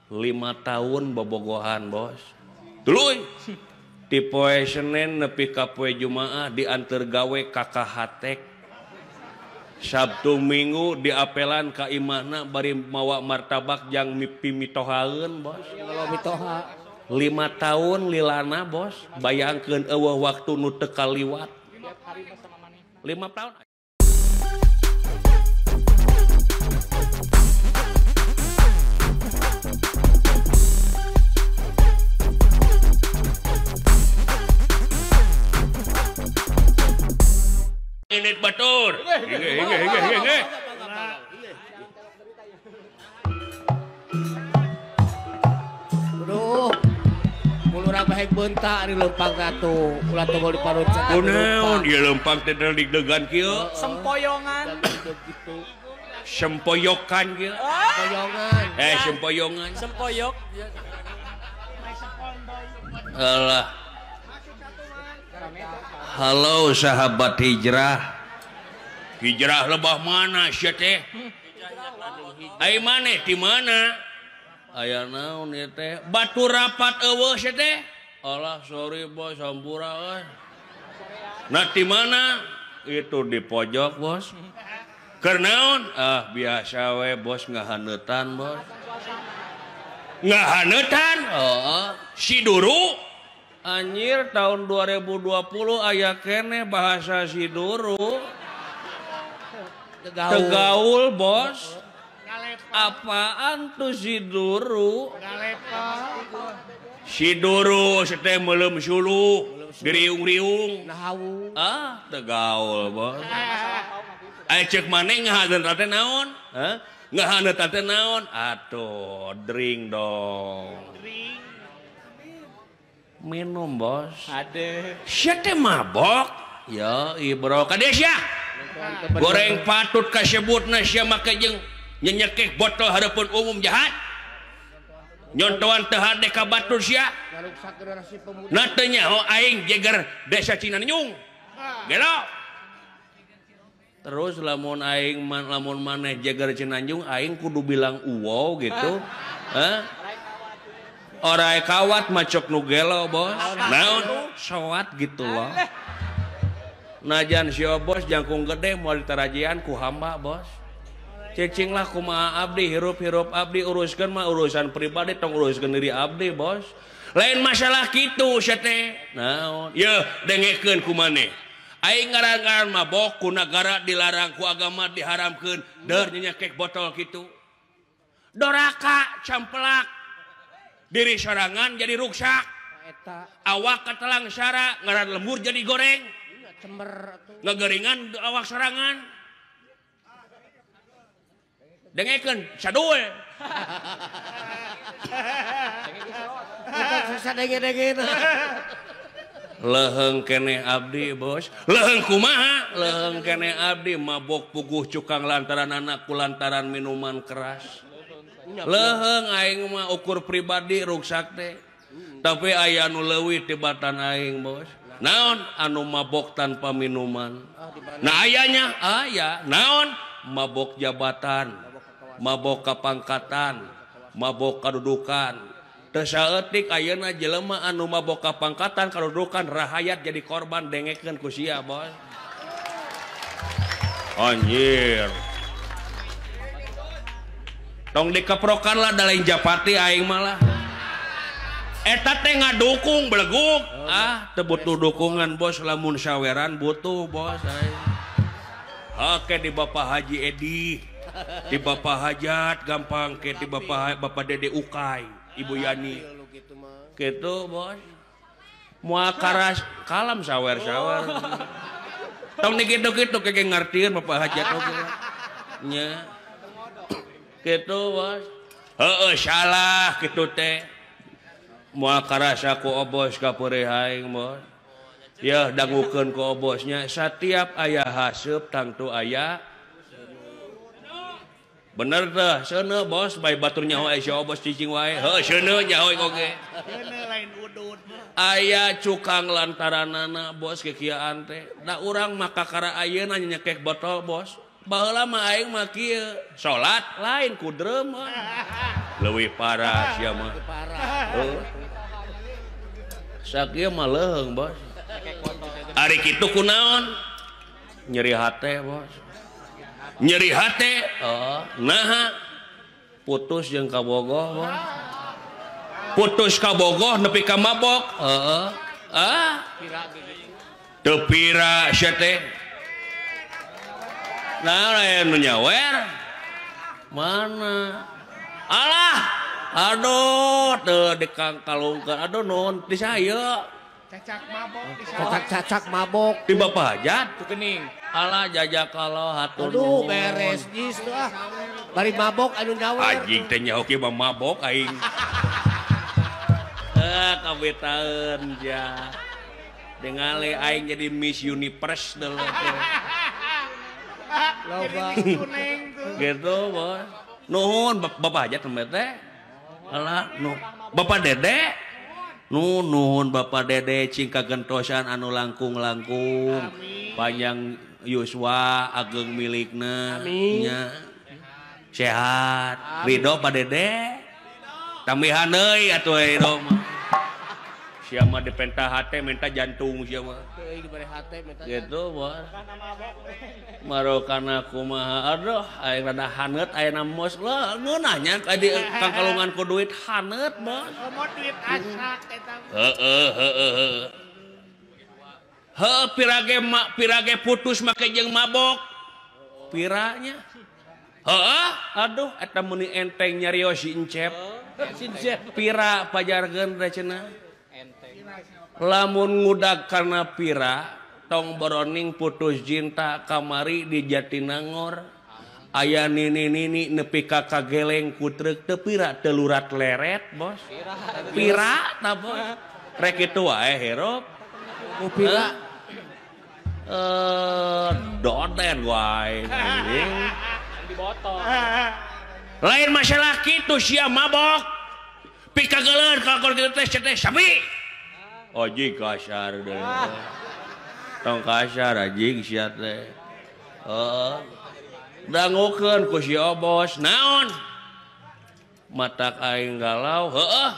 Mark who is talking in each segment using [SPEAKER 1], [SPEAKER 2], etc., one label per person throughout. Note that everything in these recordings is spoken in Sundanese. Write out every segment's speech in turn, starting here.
[SPEAKER 1] 5 tahun bobogohan bos. Tuluy ti poe Senin nepi ka poe Jumaah dianteur gawe ka Kahatek. Sabtu Minggu diapelan ka imahna bari mawa martabak jang mipi mitohaeun bos.
[SPEAKER 2] Mitoha.
[SPEAKER 1] 5 tahun lilana bos, bayangkeun eueuh waktu nu teu kaliwat. 5 tahun. Ini batur. Hige.
[SPEAKER 2] Aduh. Mulurang baik bentak di lempang atuh. Ulah tong di parut.
[SPEAKER 1] Kunaon ieu lempang teh deg-degan kieu?
[SPEAKER 3] Sempoyongan.
[SPEAKER 1] Sempoyokan kieu.
[SPEAKER 2] Sempoyongan.
[SPEAKER 1] Sempoyongan.
[SPEAKER 3] Sempoyok.
[SPEAKER 1] Alah. Halo sahabat hijrah. Hijrah lebah mana sia teh? Ai maneh di mana? Aya naon ieu teh? Batu rapat eueuh sia teh? Alah sorry bos, hampura euy. Nah di mana? Itu di pojok bos. Keur naon? Ah biasa we bos ngahaneutan bos. Ngahaneutan? Heeh. Si Duru. Anjir tahun 2020 aya keneh bahasa Siduru. Tegaul bos. Apaan tuh Siduru? Siduru seteh melem suluh, diriung-riung. Ah, tegaul bos. Aya cek maneh ngahaneut teh naon? Hah? Ngahaneut teh naon? Atuh, drink dong. Minum bos.
[SPEAKER 3] Ade.
[SPEAKER 1] Sia teh mabok. Ya ibro ka dieu sia. Goreng patut kasebutna sia make jeung nyenyekek botol hareupeun umum jahat. Nyontoan teu hade ka batur sia. Na teu nyaho aing jeger desa Cinanyung. Gelo. Terus lamun aing lamun maneh jeger Cinanjung aing kudu bilang uwow gitu. Hah? Orai kawat macok nu gelo bos. Naon soat gitu loh. Najan si bos jangkung gede moal ditarajian ku hamba bos. Cicing lah kumaha abdi hirup-hirup abdi uruskeun mah urusan pribadi tong uruskeun diri abdi bos. Lain masalah kitu sia teh. Naon? Yeuh dengekeun ku maneh. Aing ngaran-ngaran mabok ku nagara dilarang ku agama diharamkeun deur nyekek botol kitu. Doraka campelak. Diri sorangan jadi ruksak, awak ketelang syara ngaran lembur jadi goreng, ngegeringan awak sorangan, dengekeun sadul. Leheng keneh abdi bos, leheng kumaha, leheng keneh abdi mabok puguh cukang lantaran anak kulantaran minuman keras. Leheng aing mah ukur pribadi ruksak teh. Tapi aya anu leuwih tibatan aing bos. Naon anu mabok tanpa minuman. Nah ayanya aya naon mabok jabatan, mabok kapangkatan, mabok kadudukan. Teu saeutik ayeuna jelema anu mabok kapangkatan kadudukan rahayat jadi korban dengekeun ku sia bos. Anjir. Tong dikeprokan lah da lain japati aing malah. Eta teh ngadukung beleguk. Ah, teu butuh dukungan bos lamun saweran butuh bos aing. Oke di Bapak Haji Edi, di Bapak Hajat gampang ke di Bapak Dede Ukay, Ibu Yani. Gitu bos. Moal karas kalam sawer-sawer. Tong dikitu-kitu kege ngartieun Bapak Hajat oge. Nya. Gitu bos. Heeh salah kitu teh. Moal karasa ku obos ka peurih aing bos. Yeuh dangukeun ku obosnya satiap aya haseup tangtu aya. Bener teh seuneu bos bae batur nyaho aya si obos cicing wae. Heuh seuneu nyaho oge.
[SPEAKER 4] Seuneu lain udud.
[SPEAKER 1] Aya cukang lantaranana bos kikiaan teh. Da urang mah kakara ayeuna nyekek botol bos. Baheula mah aing mah kieu, salat lain ku dreumeun. Leuwih parah sia mah. Parah. Sakieu mah leuheung, Bos. Ari kitu kunaon? Nyeri hate, Bos. Nyeri hate? Heeh. Naha? Putus jeung kabogoh, Bos. Putus kabogoh nepi ka mabok. Heeh. Ah. Teu pira sia teh. Nah, aya nu nyawer. Mana? Alah. Aduh, teu dikangkalungkeun. Aduh nuhun di saya.
[SPEAKER 4] Cacak mabok di saya.
[SPEAKER 2] Cacak-cacak mabok.
[SPEAKER 1] Di Bapak Hajat.
[SPEAKER 3] Kening.
[SPEAKER 1] Alah jajakalo hatur.
[SPEAKER 2] Aduh, beres jis tuh ah. Bari mabok anu nyawer.
[SPEAKER 1] Anjing teh nyaho kieu mah mabok aing. Kabetaeun ja. Dengali aing jadi Miss Universe deuleu teh.
[SPEAKER 2] Loba.
[SPEAKER 1] Gitu, Bos. Nuhun Bapak Hajat teh teh. Alah, nu Bapak Dede. Nu nuhun Bapak Dede cing kagentosan anu langkung-langkung. Panjang yuswa ageng milikna nya. Sehat. Ridho Pak Dede. Tambihan deui atuh ridho mah. Sia mah dipenta hate minta jantung sia mah. Gitu, Bos. Marokana kumaha aduh aing rada haneut ayeuna mos leuh ngeunah nya ka di kangkalungan ku duit haneut, Bos.
[SPEAKER 4] Komo duit asak eta.
[SPEAKER 1] Heeh heeh. Heuh pirage pirage putus make jeung mabok. Piranya. Heeh, aduh eta meuni enteng nyarios si Encep. Pira pajarkeun teh cenah. Lamun ngudag karena pira tong boroning putus cinta kamari di Jatinangor aya nini-nini nepi ka kageleng ku truk teu pira teu lurat leret, Bos. Pira ta, Bos. Rek kitu wae hirup.
[SPEAKER 2] Ku pira
[SPEAKER 1] doden wae anjing. Lain masalah kitu sia mabok. Pikageuleun ka kitu teh teh sapi. Anjing kasar deh. Tong kasar anjing sia teh. Heeh. Dangukeun ku si Obos. Naon? Matak aing galau, heeh.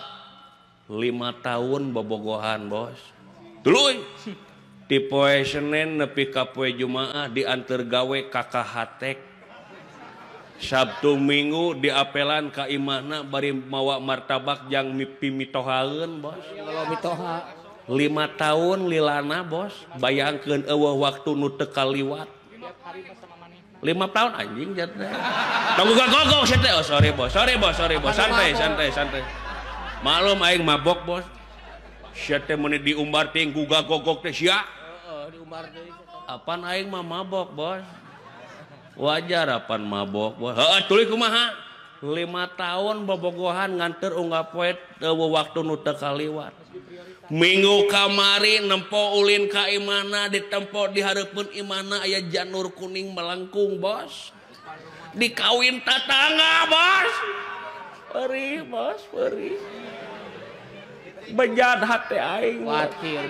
[SPEAKER 1] 5 tahun bobogohan, Bos. Tuluy. Ti poe Senin nepi ka poe Jumaah dianteur gawe ka Kahatek. Sabtu Minggu diapelan ka imahna bari mawa martabak jang mimpi mitohaeun, Bos.
[SPEAKER 2] Mitoha.
[SPEAKER 1] 5 tahun lilana, Bos. Bayangkeun eueuh waktu nu teu kaliwat. 5 tahun anjing jat teh. Tong gogok sia teh. Oh sorry, Bos. Sorry, Bos. Sorry, Bos. Santai, santai, santai. Maklum aing mabok, Bos. Sia teh meuni diumbar ting gugak gogok teh sia.
[SPEAKER 2] Heeh, diumbar deui.
[SPEAKER 1] Apan aing mah mabok, Bos. Wajar apan mabok, Bos. Heeh, tuluy kumaha? 5 tahun bobogohan nganteur unggal poe eueuh waktu nu teu kaliwat. Minggu kamari nempo ulin ka imana ditempo di hareupeun imana aya janur kuning melengkung, Bos. Dikawin tatangga, Bos. Perih, Bos, perih. Bejat hate aing.
[SPEAKER 2] Kuatir.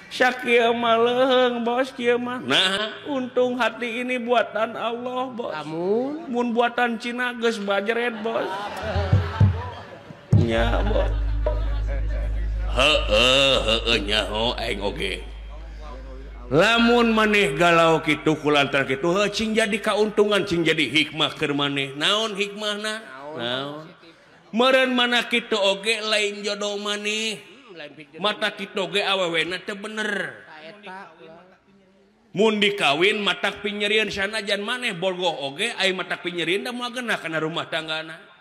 [SPEAKER 1] Sakieu mah leuheung, Bos, kieu mah. Nah, untung hati ini buatan Allah, Bos.
[SPEAKER 2] Lamun
[SPEAKER 1] mun buatan Cina geus bajret, Bos. Nya, Bos. Heeh, heeh nyaho aing oge. Lamun maneh galau kitu kulantaran kitu heuh cing jadi kauntungan, cing jadi hikmah keur maneh. Naon hikmahna? Naon? Meureun mana kitu oge lain jodoh maneh. Mata kitu oge awewena teu bener. Mun dikawin matak pinyerieun sanajan maneh bogoh oge aing matak pinyerieun da moal genah kana rumah tanggana.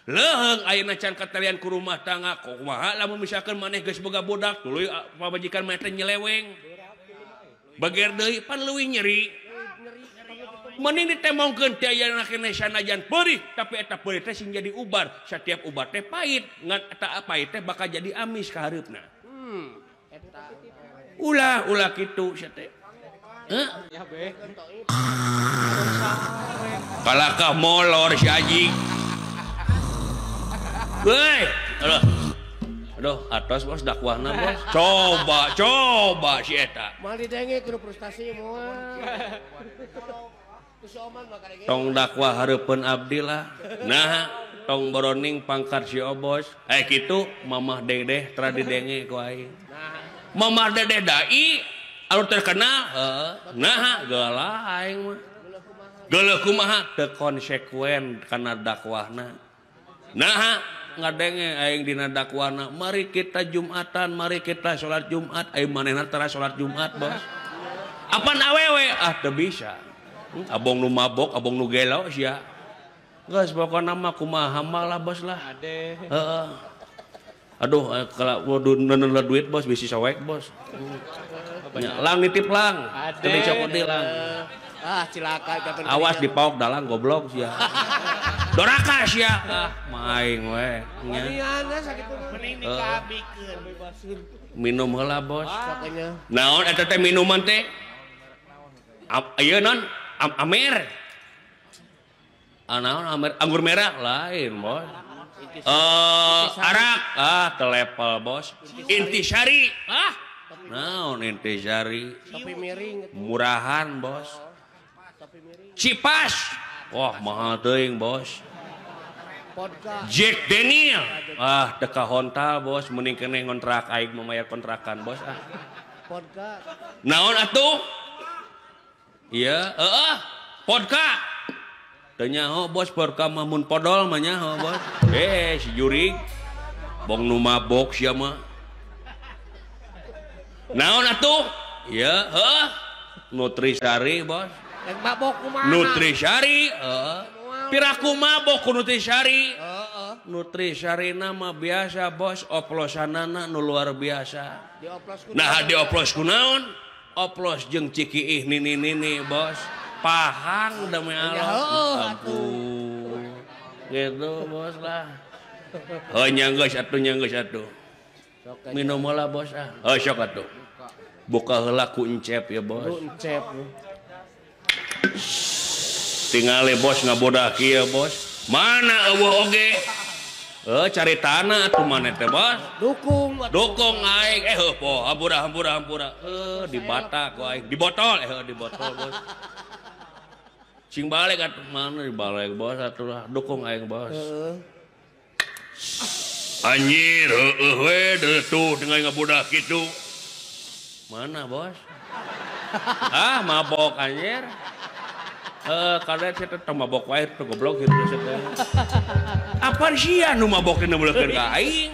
[SPEAKER 1] Leuheung ayeuna can katalian ku rumah tangga kumaha lamun misalkan maneh geus boga budak tuluy pamajikan maneh teh nyeleweng. Bager deui pan leuwih nyeri. Mending ditemongkeun ti ayeuna keneh sanajan peurih tapi eta peurih teh sing jadi ubar. Satiap ubar teh pahit, ngan eta pahit teh bakal jadi amis ka hareupna.
[SPEAKER 2] Eta.
[SPEAKER 1] Ulah ulah kitu sia teh. Heuh? Kalakah molor si anjing. Woi, aduh. Aduh, atas Bos dakwahna, Bos. Coba, coba si eta.
[SPEAKER 2] Moal didenge kudu frustasi moal. Tong
[SPEAKER 1] dakwah hareupeun abdi lah. Nah, Tong boroning pangkat si Obos. Kitu Mamah Dedeh tara didenge ku aing. Mamah Dedeh dai anu terkenal heeh. Naha gelah aing mah. Geuleuh kumaha teu konsekuen kana dakwahna. Naha ngadenge aing dina dakwahna, mari kita Jumatan, mari kita salat Jumat, aing manehna tara salat Jumat, Bos. Apan awewe? Ah teu bisa. Abong nu mabok, abong nu gelo sia. Geus pokona mah kumaha mah lah, Bos lah. Heeh. Aduh, kalau waduh neuneuh duit, Bos, bisi soek, Bos. Lang nitip lang. Teu dicokot lang.
[SPEAKER 2] Ah, cilaka.
[SPEAKER 1] Awas dipaok dalang goblok sia. Doraka sia. Ah, maing we.
[SPEAKER 4] Mending dikabikeun.
[SPEAKER 1] Minum heula, Bos. Naon eta teh minuman teh? Ieu non Amer. Ah, naon Amer? Anggur merah lain, Bos. Arak. Ah, telepel, Bos. Intisari. Ah. Naon Intisari?
[SPEAKER 2] Topi miring.
[SPEAKER 1] Murahan, Bos. Cipas. Wah, mahal teuing, Bos. Jack Daniel. Ah, teu kahontal, Bos. Mending keneh ngontrak aing memayar kontrakan, Bos. Ah. Naon atuh? Iya, heeh. Vodka. Teu nyaho, Bos, vodka mah mun podol mah nyaho, Bos. Si jurig. Bong nu mabok sia mah. Naon atuh? Iya, heeh. Nutrisari, Bos.
[SPEAKER 2] Yang mabok kumaha?
[SPEAKER 1] Nutrisari, heeh. Piraku mabok ku Nutrisari. Heeh. Nutrisari mah biasa, Bos, oplosanana nu luar biasa.
[SPEAKER 2] Dioplos ku.
[SPEAKER 1] Nah, dioplos ku naon? Oplos jeung cikiih nini-nini, Bos. Pahang demi Allah. Ampun. Gitu, Bos lah. Heuh nya geus atuh, nya geus atuh. Minum heula, Bos ah. Heuh sok atuh. Buka heula ku encep ya, Bos.
[SPEAKER 2] Ku encep.
[SPEAKER 1] Tingali Bos ngabodah kieu, Bos. Mana eueuh oge? Cari tanah atuh maneh teh, Bos.
[SPEAKER 2] Dukung.
[SPEAKER 1] Dukung aing. Heuh poh, hampura hampura hampura. Di bata ku aing. Di botol, di botol, Bos. Cing balik atuh mana di balik, Bos atuh lah. Dukung aing, Bos. Anjir, heueuh we tuh dengan ngabodah kitu. Mana, Bos? Ah, mabok anjir. Karena saya tetap mabok wae tuh goblok gitu saya. Apaan sia nu mabok nu meulekeun ka aing?